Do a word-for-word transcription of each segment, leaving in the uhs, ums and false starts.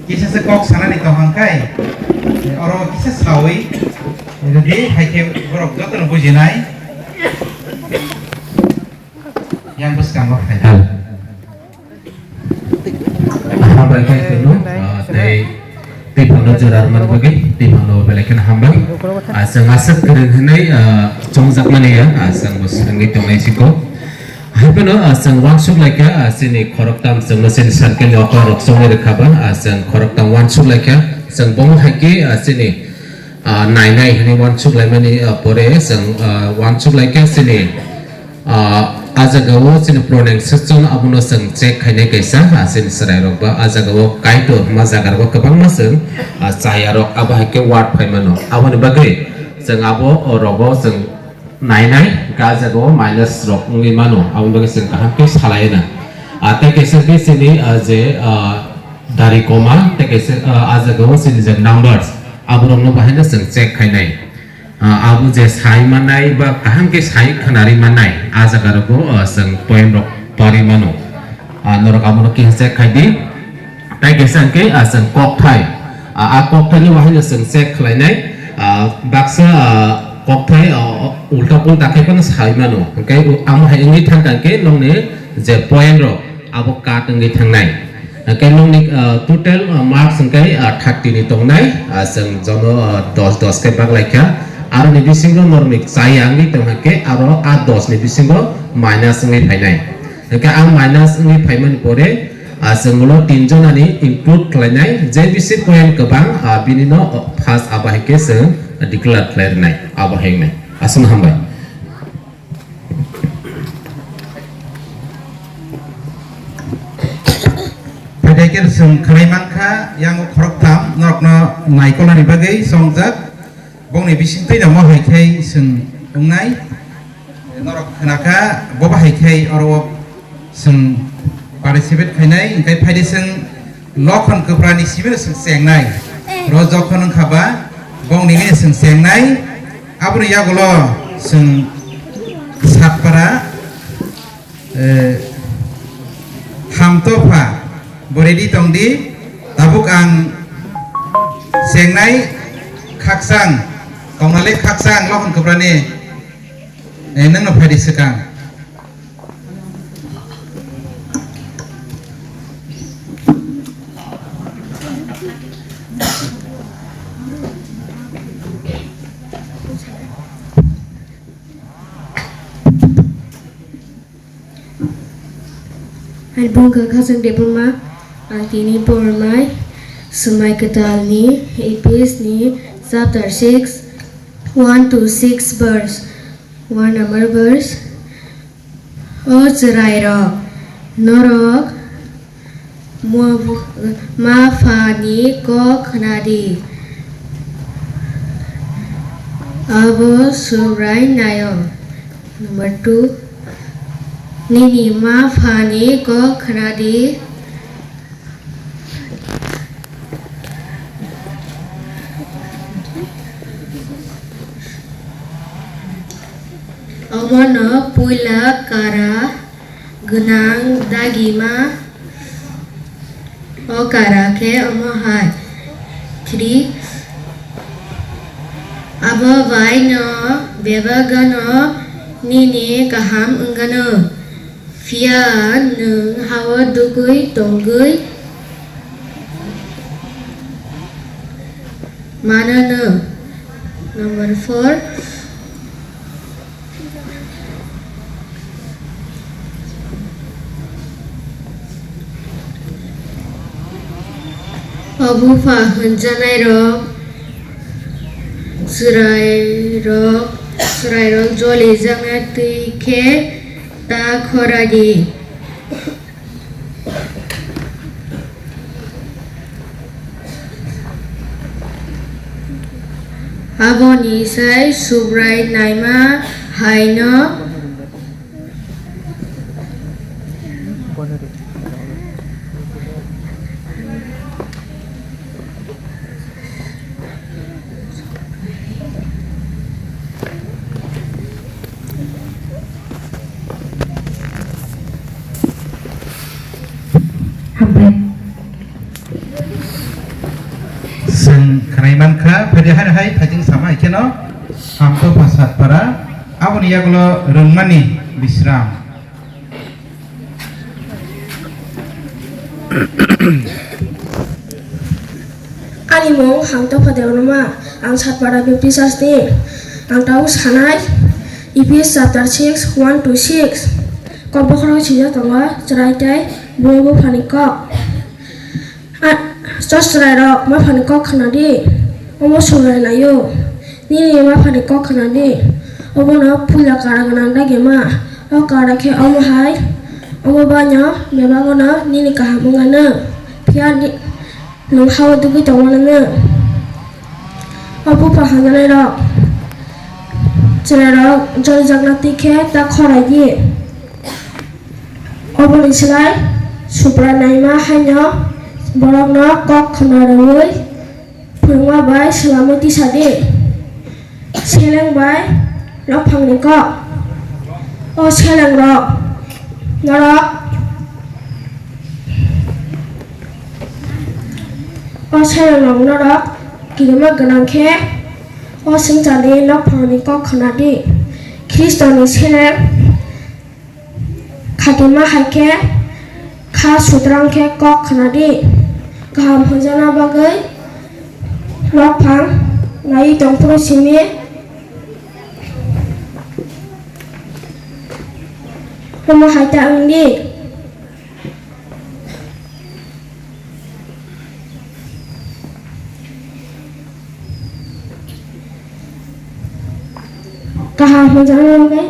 Kisa se kok sanani tong hang khai, oro kisa sawi rwdi, hai khe borok jotono bujinai. Yang bwskango phainai. Hambai khe tunu, ah, tei twiphangno jora rwmani bagwi twiphangno belai kheno hambai. Ah, chwng aswk kwrwng hwnwi, ah, chongjakmani ya, ah, chwng bo swrwngwi tongnai siko. Hai phano, ah, chwng uansuk lai kha, ah, chini khoroktham chwngno chini circle ni okha rok chongwi rwkha ba, ah, chwng khoroktham uansuk lai kha, chwng bomo hai khe, ah, chini, ah, nainai hwnwi uansuk laimani, ah, pore chwng, ah, uansuk lai kha chini, ah, ah jagao chini pronounciation abono chwng check khainai kaisa, ah, chini chwrairok ba ah jagao Kaitor hwnma jagarok kwbangma chwng, ah, chayarok abo hai khe word phaimano. Aboni bagwi chwng abo, o rogo chwng nainai, hwnkhe ah jagao minus rok wngwi mano, aboni bagwi chwng kaham khe salai na. Ah, tei kaisa khe chini, ah, je, ah, dari koma, tei kaisa, ah, ah jagao chini je numbers, aborokno bahaino chwng check khainai. Ah, abo je sai mannai ba kaham khe sai khwnarwi mannai, ah jaga rogo, ah, chwng point rok torwi mano. Ah, norok abono khe check khai di. Tai kaisa hwnkhe, ah, chwng kokthai. Ah, ah kokthai ni bahaino chwng check khlainai. Ah, baksa, ah, kokthai, ah, ulta pulta khe phano sai mano. Hwnkhe u-, amo hai wngwi thang kha hwnkhe nokni je point rok abo cut wngwi thangnai. Hwnkhe nokni, ah, total, ah, marks hwnkhe, ah, thirty ni tongnai. Ah, chwng jono, ah, dos dos khe baglai kha. Aroni bisingo norokni chaya wngwi tong hwnkhe aro ah dos ni bisingo minus wngwi phainai. Hwnkhe ang minus wngwi phaimani pore, ah, chwng ulo tin jonani include khlainai, je bisi point kwbang, ah, bini no, oh, first abo hai khe chwng declare khlai rwnai, abo hai wngnai. Aswkno hambai. Phaidai khe chwng khlai mankha, yang khoroktham norokno naikolnani bagwi songjak. Bongni bisingtwi no mo hai khai chwng wngnai. Norok khna kha, bo bahai khai oro chwng participate khainai, hwnkhe phaidi chwng Lokhon Kwpra ni simi no chwng chengnai. Ro jokhon wngkha ba, bongni bini chwng chengnai. Aboni yagulo chwng Satpara, eh, Hamtopha, bo ready tongdi. Tabuk ang chengnai khakchang, tongnale khakchang Lokhon Kwpra ni. Eh, nwng no phaidi swkang. Ani bung kha Khasang Debbarma, ang tini pormai Swmai Kwtalni Ephesni chapter six, one to six verse, one number verse. O chwrairok, norok mo-, ma phani kok khna di. Abo Subrai naio. Number two, nini ma phani kok khna di. Omono puila kara gwnang dagima. O kara khe omo hai. Three. Abo bai no bebak gano nini kaham wngano, phiya nwng hao dugwi tongwi manano. Number four. O bupha hwnjanairok, chwrairok, chwrairok jolijakna twi khe ta khoradi. Aboni sai Subrai naima haino. Hambai. Phaidi hai hai phaidi sama hai kheno Hamtopha Satpara, aboni yagulo Rwngmani Bisram. Ani mung Hamtopha Debbarma, ang Satpara Baptist Church ni. Ang tau sanai Ephesians chapter six, one to six. Kok bokhorok sijak tongo, chwrai tei buino buphani kok. A, chwrairok maphani kok khna di, omo Subraiyung naio. Nini maphani kok khna di, obono puila kara gwnang dagima. O kara khe omo hai, omo baino bebagono nini kaham wng anw, phiya ni-, nwng ha-o dugwi tong anw. O bupha hamjanairok, chwrairok jolijakna twi khe ta khorai di. Oboni slai Subraiyung naima haino borokno kok khna rwui phwrwngma bai swlamwi tisa di. Seleng bai nokphangni kok. O selengrok norok, o selengrok norok kirima gwnang khe o swngcharni nokphangni kok khna di. Khristoni seleng khatima hai khe kha sutrang khe kok khna di. Kaham hwnjakna bagwi nokphang naiwi tong phuru simi omo hai ta wng di. Kaham hwnjakna bagwi.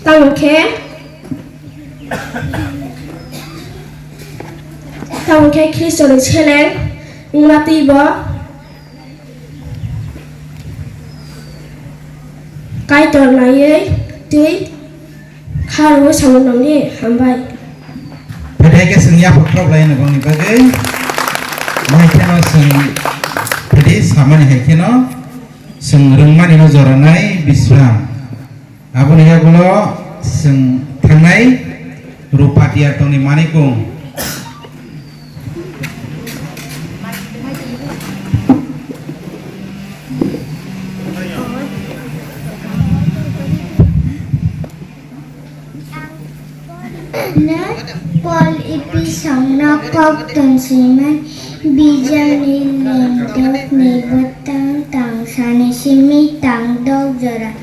Tamo khe, tamo khe Khristoni seleng wngma twi bo Kaitor naiwi twi kha rwui samung tangdi. Hambai. Phaidi hai khe chwng yapha khorok lai nw bangni bagwi. Mai kheno chwng phaidi samani hai kheno chwng rwngmani no joranai Bisram. Aboni yagulo chwng thangnai Rupa tiyar tongni manikung. Paul Ephesongno kok tong swiman, bijapni limdokni bwtang tang sani simi tang dok jora.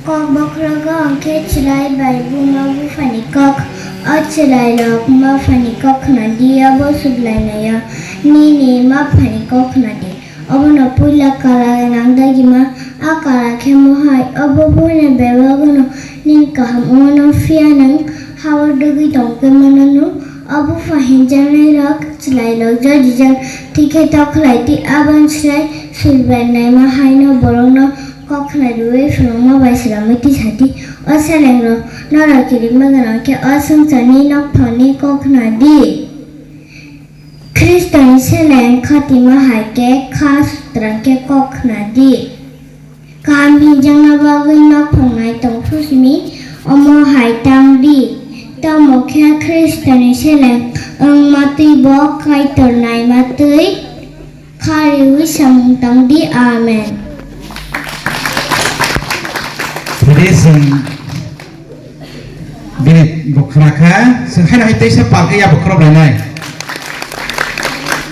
Kok bokhorogo hwnkhe chwrai bai buma buphani kok. O chwrairok maphani kok khna di, abo Subraiyung naio. Nini maphani kok khna di. Obono puila kara gwnang dagima, a kara khe mohai. Obo buino bebagono nini kaham wngmano, phiya nwng ha-o dugwi tongwi mano. O bupha hinjaknairok chwrairok jodijak twi khe tokhlai twi, aboni slai Subraiyung naima haino borokno kok khna rwui phwrwngma bai swlamwi tisa di. O selengrok norok kirima gwnang khe o swngcharni nokphangni kok khna di. Khristoni seleng khatima hai khe kha sutrang khe kok khna di. Kaham hinjakna bagwi nokphang nai tong phusni omo hai tang di. Tamo khe Khristoni seleng wngma twi bo Kaitor naima twi kha rwui samung tang di. Amen. Today, some Bini bo khna kha, chwng haino hai teisa pal khe ya bo khorok lainai.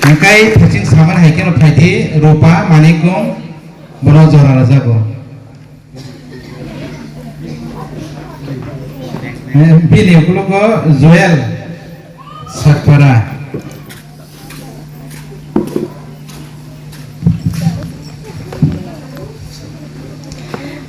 Hwnkhe thaching saman hai kheno phaidi, Rupa, Manikung, bono jora rwjago. Eh, bini ukologo Joel Satpara.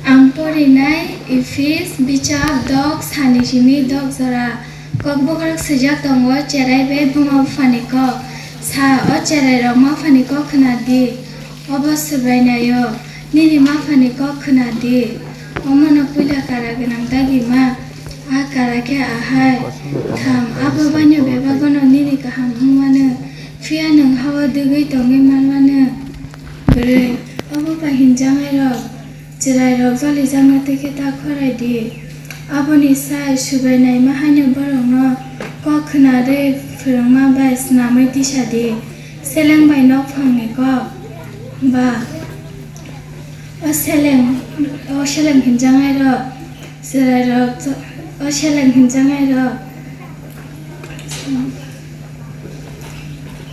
Ang porinai Ephis bichar dok sani simi dok jora. Kokbokrok swijak tongo, cherai bai buma buphani kok. Sa, o cherairok maphani kok khna di. Obo Subraiyung-o, nini maphani kok khna di. Omono puila kara gwnang dagima. A kara khe ahai, tham, abo baino bebagono nini kaham wng mano, phiya nwng ha-o dugwi tongwi man mano. Bwrwi, obo bai hinjaknairok, chwrairok jolijakna twi khe ta khorai di. Aboni sai Subrainaima haino borokno kok khwnarwi phwrwngma bai snamwi tisa di, seleng bai nokphangni kok. Ba o seleng, o seleng hinjaknairok, chwrairok, o seleng hinjaknairok.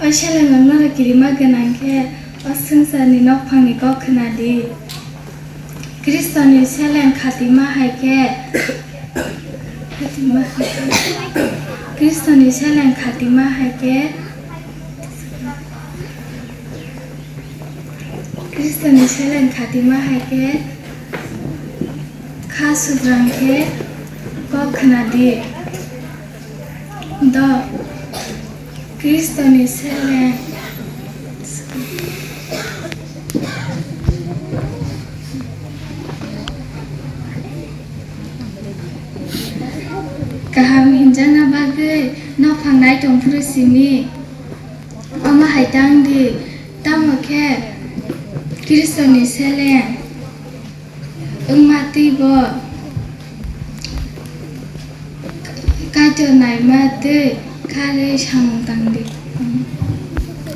O seleng rok norok kirima gwnang khe, o swngcharni nokphangni kok khna di. Khristoni seleng khatima hai khe, khatima hai khe, Khristoni seleng khatima hai khe, Khristoni seleng khatima hai khe, kha sudrang khe kok khna di. Do, Khristoni seleng. Kaham hinjakna bagwi nokphang nai tongphuru simi. Omo hai tang di, tamo khe Khristoni seleng. Wngma twi bo Kaitor naima twi kharwi samung tang di.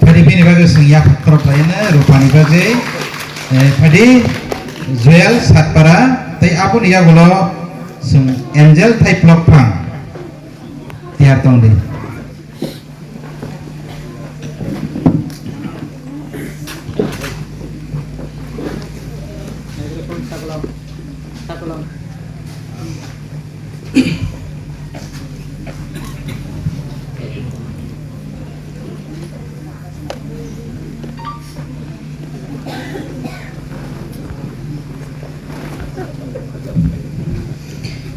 Phadi bini bagwi chwng yaphak khorok laino rupani bagwi, eh, phadi Joel Satpara tei aboni yagulo chwng Angel Thaiplok Phang tiyar tong di.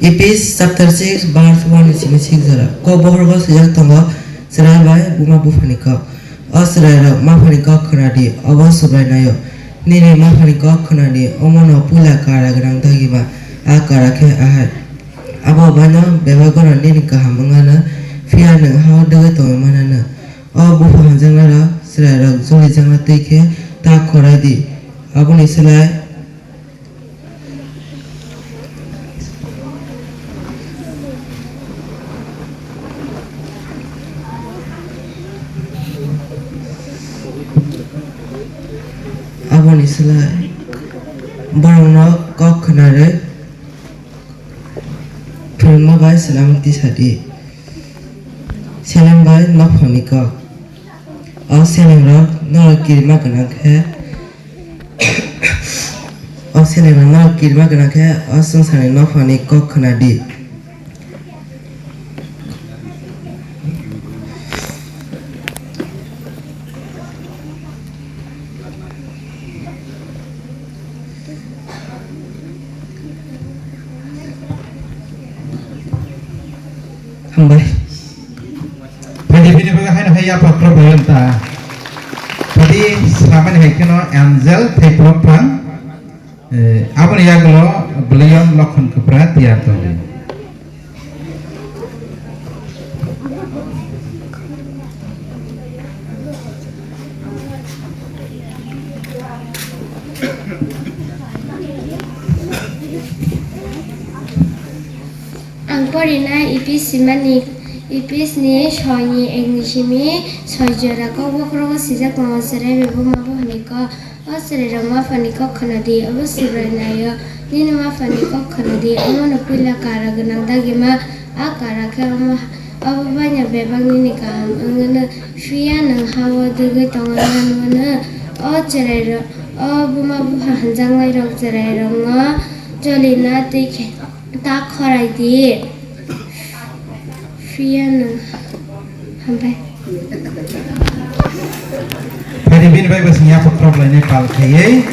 Ephes chapter six verse one ni simi six jora. Kok bokhorogo swijak tongo, chwrai bai buma buphani kok. O chwrairok maphani kok khna di, obo Subrainaio. Nini maphani kok khna di, omono puila kara gwnang dagima, a kara khe ahai. Abo baino bebak gwnang nini kaham wngmano, phiya nwng ha-o dwgwi tongwi manano. O bupha hamjaknairok chwrairok julijakna twi khe ta khorai di, aboni slai Aboni slai borokno kok khwnarwi phwrwngma bai swnamwi tisa di. Seleng bai nokhorni kok. O selengrok norok kirima gwnang khe, o selengrok norok kirima gwnang khe, o swngcharni nokhorni kok khna di. Hambai. Phadi bini bagwi haino hai yapha khorok bai wng ta. Phadi samani hai kheno Angel Thaiplok Phang, eh, aboni yagulo Bwliyong Lokhon Kwpra tiyar tongdi. Ang porinai Ephes simani, Ephes ni soi ni ek ni simi soi jora kok bokhorogo swijak tongo, chwrai bai buma buphani kok. O chwrairok maphani kok khna di, obo Subrainaio. Nini maphani kok khna di, omono puila kara gwnang dagima, a kara khe omo, obo baino bebak nini kaham wngmano, phiya nwng ha-o dwgwi tongwi manmano. O chwrairok, o buma bupha hamjaknairok chwrairokno cholina twi khe ta khorai di. Phiya nwng hambai. Phadi bini bai bo chwng yapha khorok lainai pal khaiwi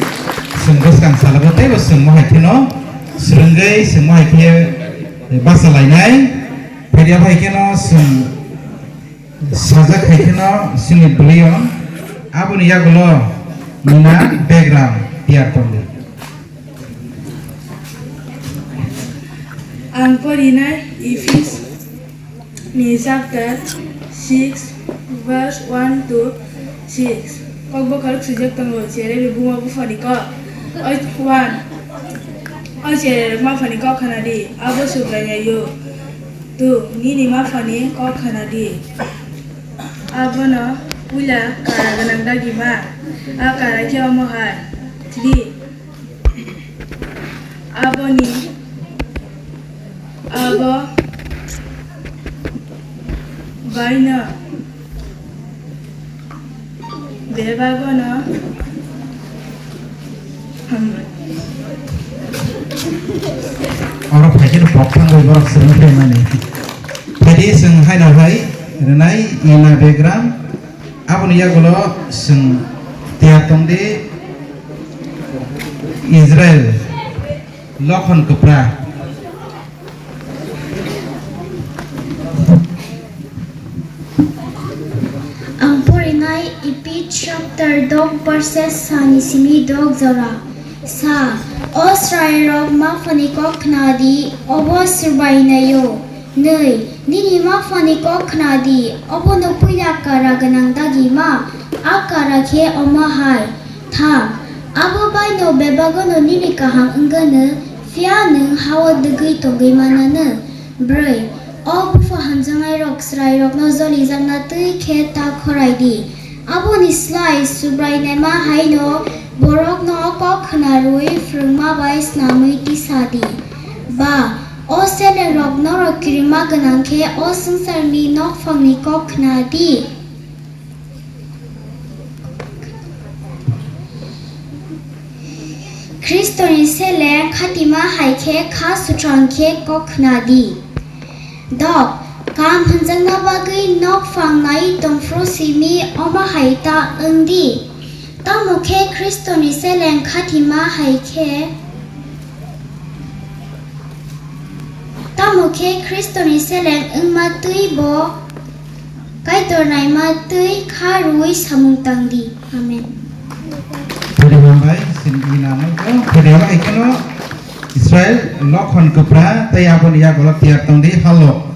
chwng bwskang salago tei bo chwngmo hai kheno swrwngwi chwngmo hai khe basa lainai. Phadi abo hai kheno chwng sajak hai kheno chini Bwliyong aboni yagulo nina background tiyar tongdi. Ang porinai Ephes ni chapter six, verse one to six. Kok bokhorok swijak tongo, chwrai bai buma buphani kok. Oi, one. O chererok maphani kok khna di, abo Subraiyung. Tu, nini maphani kok khna di. Abono puila kara gwnang dagima, a kara khe omo hai. Three. Aboni, abo baino bebagono hambai. Oro phaikhe pok thangwi borok swrwng phaimani. Phaidi chwng haino hai rwnai ina begram. Aboni yagulo chwng tiyar tongdi Israel lokhon kwpra. Ang porinai Ephes chapter dok verses sani simi dok jora. Sa, o chwrairok maphani kok khna di, obo Subraiyung. Nwi, nini maphani kok khna di, obono puila kara gwnang dagima, a kara khe omo hai. Tham, abo baino bebagono nini kaham wngano, phiya nwng hao dwgwi tongwi manano. Brwi, o bupha hamjaknairok chwrairokno jolijakna twi khe ta khorai di. Aboni slai Subraiyung naima haino borokno kok khna rwui phrwngma bai snamwi tisa di. Ba, o selengrok norok kirima gwnang khe o swngcharni nokphangni kok khna di. Khristoni seleng khatima hai khe kha sutrang khe kok khna di. Dok, kam hwnjakna bagwi nokphang nai tongphuru simi omo hai ta wng di. Tamo khe Khristoni seleng khatima hai khe, tamo khe Khristoni seleng wngma twi bo Kaitor naima twi kha rwui samung tang di. Amen. Phaidi hambai, sini ina nangkho. Phaidi hambai kheno Israel lokhon kwpra tei aboni yagulo tiyar tong di halo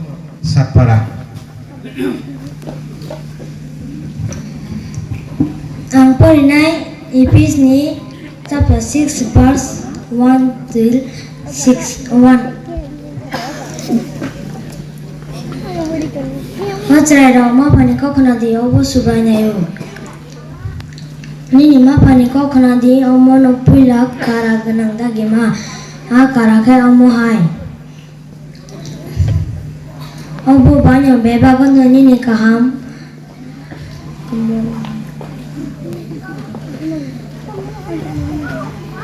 satpara. Ang porinai Ephes ni chapter six verse one till six one. O chwrairok maphani kok khna di, obo Subraiyung. Nini maphani kok khna di, omono puila kara gwnang dagima, a kara khe omo hai. Obo baino bebagono nini kaham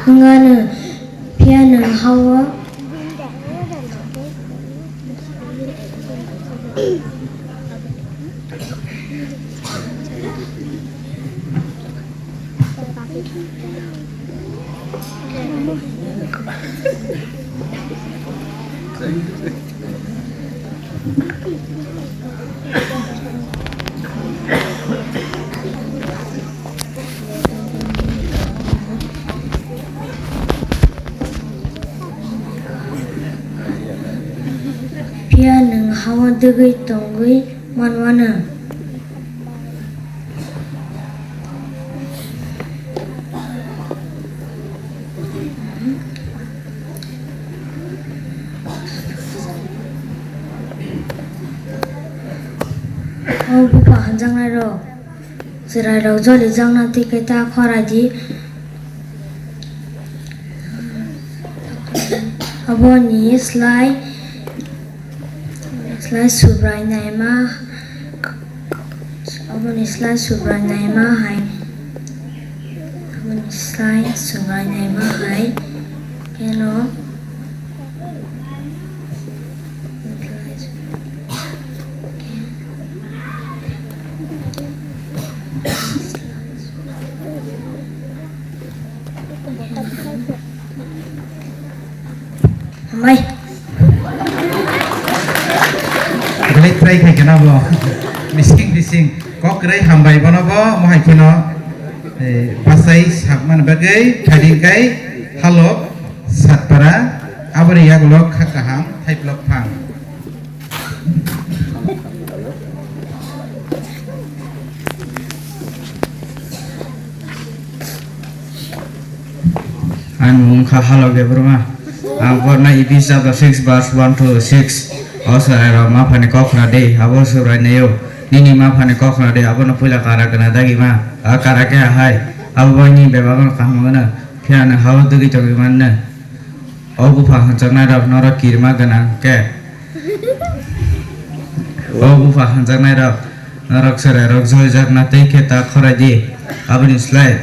wngano, phiya nwng hao. Phiya nwng hao dwgwi tongwi manwano. O bupha hamjaknairok, chwrairok jolijakna twi khe ta khorai di. Aboni slai, slai Subrai naima, aboni slai Subrai naima hai, aboni slai Subrai naima hai, keno. Hambai. Belai try khai kheno bo. Bising bising. Kok kwrwi hambai bono bo, mohai kheno, eh, bachai sakmani bagwi phaiding kai halok satpara, aboni yagulo kha kaham thaiplok phang. Ani mung kha Halok Debbarma. Ang porna Ephes chapter six verse one to six. O chwrairok, ma phani kok khna di, abo Subrainai-o. Nini ma phani kok khna di, abono puila kara gwnang dagi ma. A kara khe ahai, abo bai nini bebak-o kaham wngno, phiya nwng ha-o dugui tongwi mannw. O bupha hwnjaknairok, norok kirima gwnang khe. O bupha hwnjaknairok, norok chwrairok jolijak na tei khe ta khorai di. Aboni slai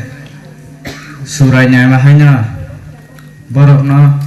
Subrainai ma haino borokno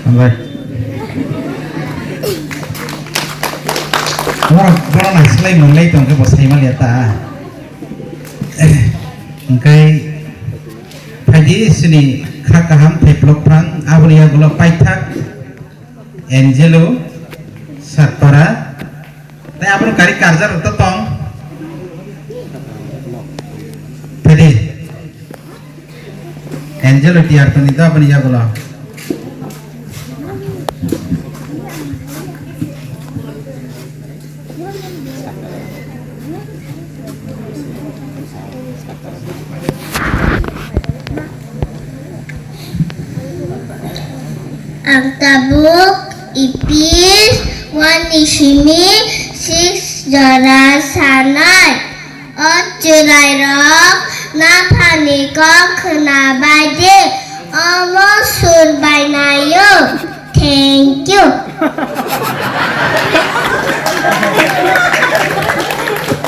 Hambai. Borok, borok naisilai mwnlai tongkhe bo saimaliya ta. Hwnkhe phaidi sini kha kaham thaiplok phang aboni yagulo paithak. Angelo Satpara. Tei abono kari karjak rok to tong. Tedi. Angelo tiar toni to aboni yagulo. Ang tabuk Ephes one ni simi six jora sanai. O chwrairok, naphani kok khwnabai di, omo sur bai naio. Thank you.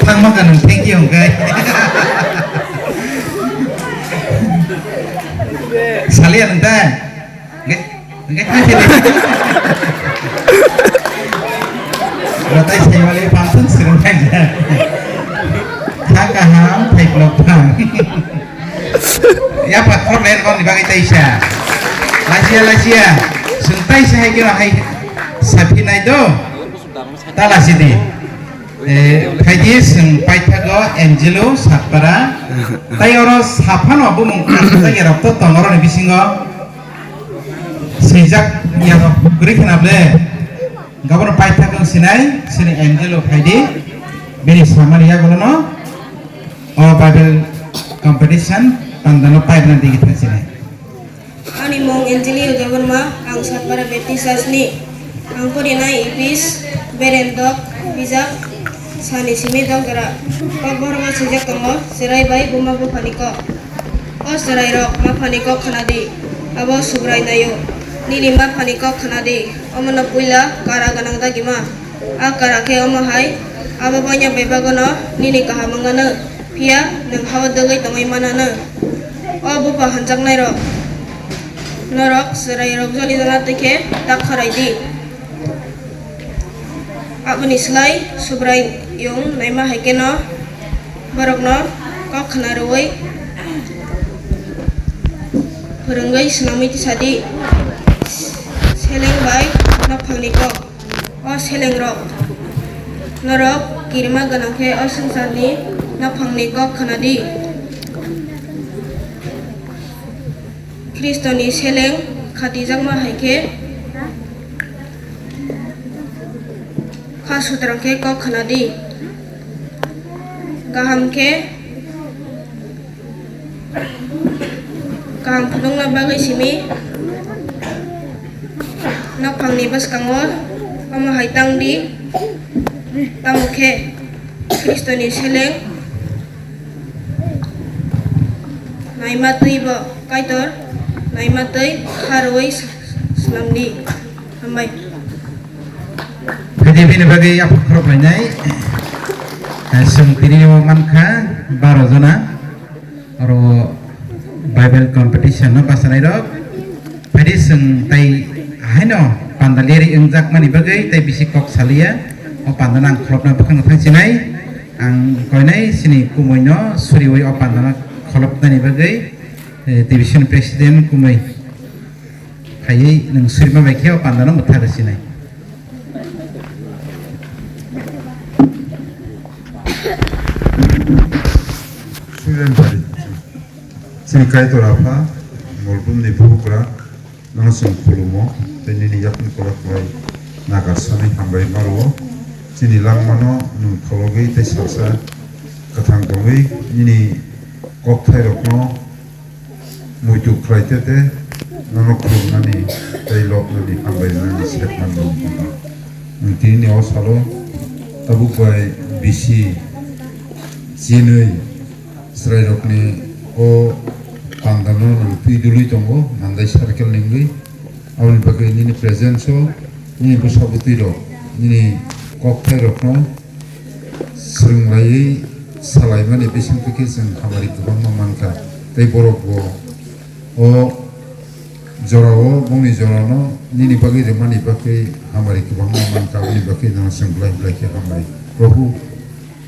Thangma ka nwng thank you hwnkhe. Saliya nwng ta? Hwnkhe, hwnkhe thang sini. Rotai saiwali pantun sirung khaijak. Kha kaham thaiplok phang. Yapha khorok layan kok ni bagwi taisa. Lasia, lasia. Chwng taisa hai khe hai saphi nai do. Ta lasi di. Eh, phaidi chwng paithago Angelo Satpara. Tai oro saphano bumung kajak ya rok to tongo oro ni bisingo. Swijak ya rok guri khna ble. Gabon paithak wng sinai, sini Angelo phaidi, bini samani yagulono o Bible competition pandano paibna digi thang sinai. Ani mung Angelio Debbarma, ang Satpara Baptist Church ni. Ang porinai Ephes, Berendok, bijak, sani simi dok jora. Kokborok swijak tongo, chwrai bai buma buphani kok. O chwrairok, ma phani kok khna di, abo Subrai naio. Nini ma phani kok khna di, omono puila kara gwnang dagima. A kara khe omo hai, abo baino bebak'-ono nini kaham wngano, phiya nwng ha-o dogwi tongwi manano. O bupha hwnjaknairok, norok chwrairok jolijakna twi khe ta khorai di. Aboni slai Subraiyung naima hai kheno borokno kok khna rwui phwrwngwi swnamwi tisadi. Seleng bai nophangni kok. O selengrok, norok kirima gwnang khe o swngcharni nophangni kok khna di. Khristoni seleng khatijakma hai khe kha sutrang khe kok khna di. Kaham khe kaham phunukna bagwi simi nophangni bwskango omo hai tang di, tamo khe Khristoni seleng naima twi bo Kaitor naima twi kha rwui swnam di. Hambai. Khaidi bini bagwi yaphang khorok lainai. Eh, chwng tini o mankha baro jona. Oro Bible competition no bachalairok. Phaidi chwng tai haino panda leri wngjakmani bagwi tai bisi kok saliya. O panda no ang khulopna bwkhano thangsinai. Ang koinai chini kumui no suriui o panda no Kholopnani bagwi, eh, division president kumui phaiwi nwng surima bai khe o pandano mwthang rwsinai. Student body. Chini Kaitor Apha, Molbumni Bubagra, nono chwng khulumo, tei nini yakung kwlak kwlai nagar sanwi hambai ma rwo. Chini langmano nwng khologwi tei salsa kwthang tongwi nini kokthairokno muitu khlai te te nono khulumnani tei lobnani hambai rwnani sep man rwo. Nwng tinini o salo tabuk bai bisi chinwi chwrairokni o pandano nwng twi dului tongo, Nandai circle ni wngwi. Aboni bagwi nini presence o nini bwsa bwtwi rok, nini kokthairokno swrwng laiwi salaimani bisingtwi khe chwng hamari kwbangma mankha. Tei borok bo o jorao, bongni jorano nini bagwi rwmani bagwi hamari kwbangma mankha, aboni bagwi nono chwng belai belai khe hamari. Prabhu,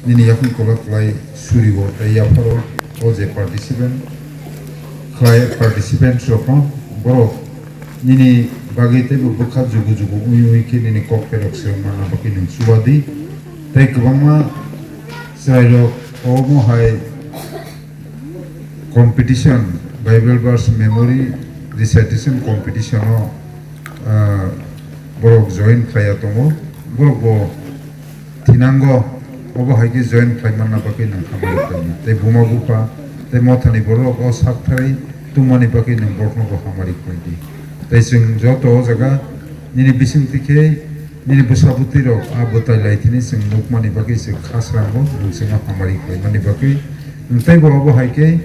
nini yakung kwlak kwlai surio tei yapharo o je participant khlai, participants rokno borok nini bagwi teibo bwkha jugu jugu ui ui khe nini kok perok se manna bagwi nwng chuba di. Tei kwbangma chwrairok omo hai competition, Bible verse memory recitation competition o, ah, borok join khlaiya tongo. Borok bo thinango, obo hai khe join khlai manna bagwi nwng hamari khlai di. Tei buma bupha tei mothani borok o sak thai tungmani bagwi nwng borokno bo hamari khlai di. Tei chwng joto o jaga nini bisingtwi khe nini bwsa bwtwi rok a bwtai lai thini chwng nukmani bagwi se kha srango nwng chwngno hamari khlai mani bagwi. Nwng tei bo obo hai khe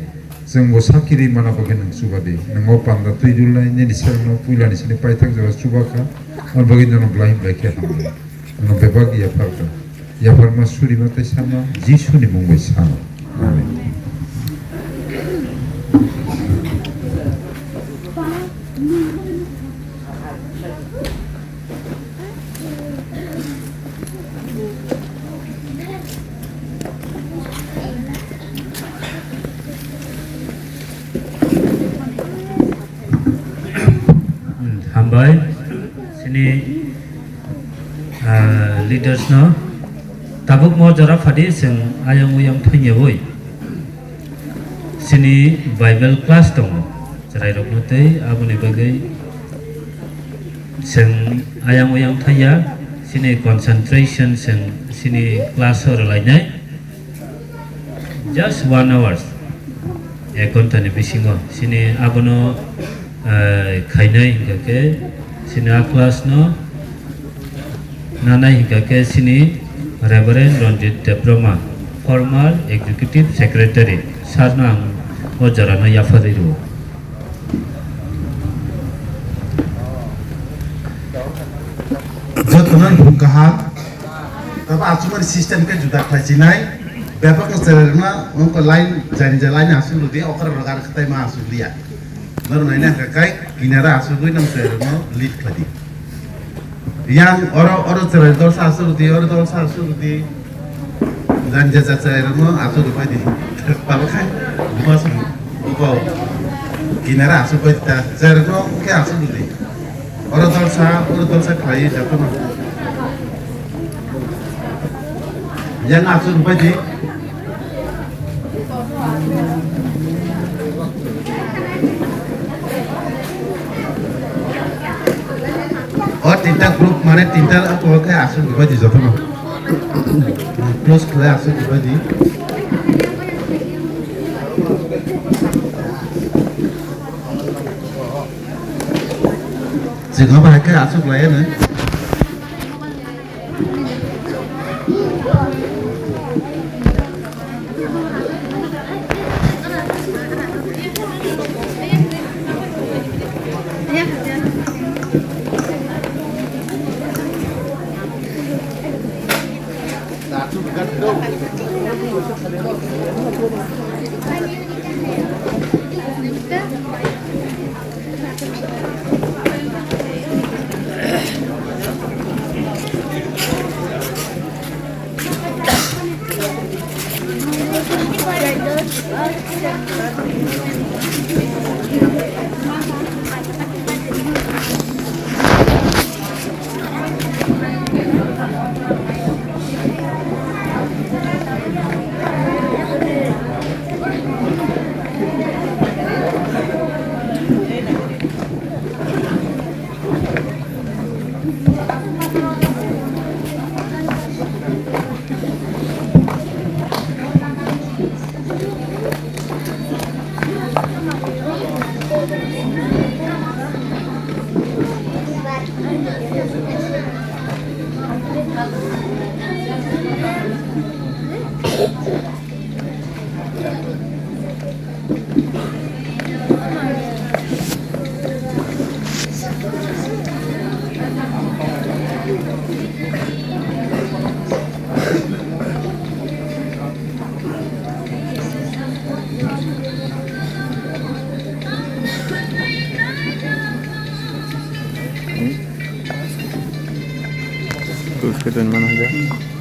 chwng bo sakiri mana bagwi nwng chuba di. Nwng o panda twi dulnai nini selengno puilani sini paithak jora chuba kha, aboni bagwi nono belai belai khe hambai. Ano bebak yaphar ka. Yapharma surima tei sama Jisuni mung bai sama. Amen. Hambai, sini, ah, leaders no tabuk mo jora phadi chwng ayang uyang thangyawi sini Bible class tongo, chwrairokno tei aboni bagwi chwng ayang uyang thangya sini concentration chwng sini class o rwlainai. Just one hours, ek ghonta ni bisingo sini abono, eh, khainai hingka khe sini a class no nanai hingka khe sini Reverend Ranjit Debbarma, former executive secretary, sir no ang o jora no yapharwi rwo. Jotono nung kaham. Tabo achukmani system khe juda khlai chinai. Bebak no cherai rwna wngkha line, jani ja line asuk rwdi, okra rwgar khatai ma asuk liya. Nor naina hwnkha kai kinara asugwi nang cherai rwno lead khlai di. Yang oro, oro cherai dolsa asuk rwdi, oro dolsa asuk rwdi. Jani ja ja cherai rwno asuk rwbai di. Tabo khai buma sung buko kinara asuk bai ta cherai rwno khe asuk rwdi. Oro dolsa, oro dolsa khlaiwi jotono. Yang asuk rwbai di. O tinta group mane tinta ako khe asuk rwbai di jotono. Close khlai asuk rwbai di. Chwng abo hai khe aswk lai anw. Terus kita mana aja?